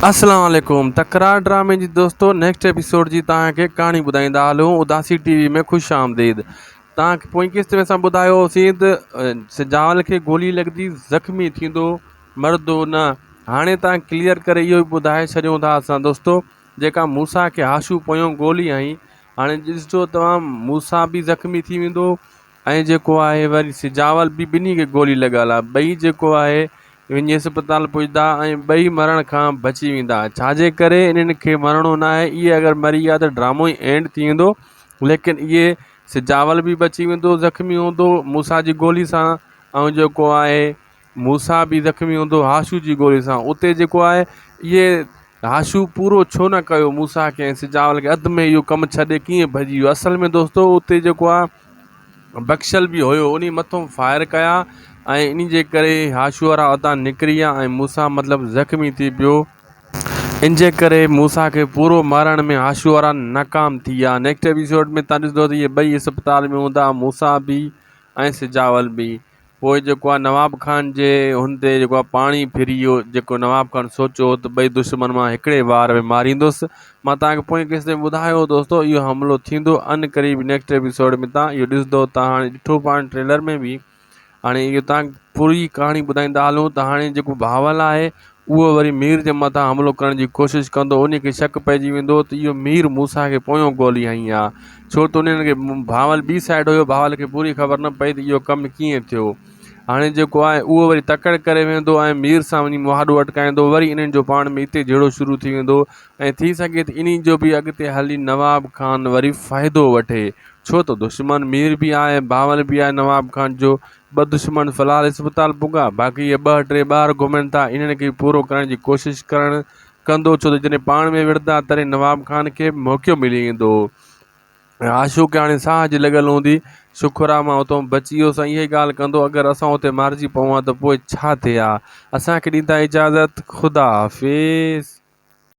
اسلام عليڪم تڪرار ڊرامي جي دوستو نيڪسٽ ايپيسوڊ جي توهان کي ڪهاڻي ٻڌائيندا هلون اداسي ٽي وي ۾ خوش آمديد توهان کي پوئين قسط ۾ اسان ٻڌايو هوسين ته سجاول کي گولي لڳندي زخمي ٿيندو مردو نه هاڻي توهان ڪليئر ڪري اهو ٻڌائي ڇڏيون ٿا اسان دوستو جيڪا موسا کي هاشو پويون گولي هنئي هاڻي ڏسجو توهان موسا به زخمي ٿي ويندو ۽ جيڪو آهي وري سجاول به ٻنهي کي گولي لڳل آ ٻئي جيڪو آهي وڃي اسپتال پڄدا ۽ ٻئي مرڻ کان بچي ويندا ڇاجي ڪري انهن کي مرڻو ناهي اهي اگر مري ويا ته ڊرامو ئي اينڊ ٿي ويندو ليڪن اهي سجاول به بچي ويندو زخمي هوندو موسيٰ جي گولي سان ۽ جيڪو آهي موسيٰ به زخمي هوندو هاشو جي گولي سان اتي جيڪو آهي اهي هاشو پورو ڇو نه ڪيو موسيٰ کي ۽ سجاول کي اڌ ۾ اهو ڪم ڇڏي ڪيئن ڀڄي ويو اصل ۾ دوستو اتي جيڪو آهي بخشل به هيو انهي مٿو فائر ڪيا ۽ انهي جي ڪري هاشو وارا اتان نڪري ويا ۽ موسيٰ مطلب زخمي ٿي پيو ان جي ڪري موسيٰ کي پورو مارڻ ۾ هاشو وارا ناڪام ٿي ويا نيڪسٽ ايپيسوڊ ۾ تان ڏسندو ته اهي ٻئي اسپتال ۾ هوندا موسيٰ به ۽ سجاول به پوء جيڪو آ نواب خان جي هن تي جيڪو آ پاڻي ڦري ويو جيڪو نواب خان سوچيو هو ته ٻئي دشمن مان هڪڙي وار ۾ ماريندس مان توهان کي پوئين قسط ۾ ٻڌايو هو دوستو اهو حملو ٿيندو ان قريب نيڪسٽ ايپيسوڊ ۾ تان اهو ڏسندو تان هاڻي ڏٺو پاڻ ٽريلر ۾ به هاڻي اهو تان پوري ڪهاڻي ٻڌائيندا هلون ته هاڻي جيڪو بهاول آهي اهو وري مير جي مٿان حملو ڪرڻ جي ڪوشش ڪندو. انهيء کي شڪ پئجي ويندو ته اهو مير موسيٰ کي پويون گولي هنئي آ. ڇو ته انهن کي بهاول ٻي سائيڊ هيو. بهاول کي پوري خبر نه پئي ته اهو ڪم ڪيئن ٿيو. هاڻي جيڪو آهي اهو وري تڪڙ ڪري ويندو ۽ مير سان وڃي مهاڏو اٽڪائيندو. وري انهن جو پاڻ ۾ اتي جهيڙو شروع ٿي ويندو ۽ ٿي سگهي ته انهي جو به اڳتي هلي نواب خان وري فائدو وٺي. ڇو ته دشمن مير به آهي ۽ بهاول به آهي نواب خان جو. ٻه دشمن في الحال اسپتال پڳا باقي اهي ٻه ٽي ٻاهر گهمن ٿا انهن کي پورو ڪرڻ جي ڪوشش ڪرڻ ڪندو ڇو ته جڏهن پاڻ ۾ وڙهندا تڏهن نواب خان کي موقعو ملي ويندو ۽ آشو کي هاڻي ساهه جي لڳل هوندي شڪر آ مان اتو بچي ويس ۽ اها ڳالهه ڪندو اگر اسان اتي مارجي پئون ها ته پوء ڇا ٿئي ها اسان کي ڏيندا اجازت خدا حافظ.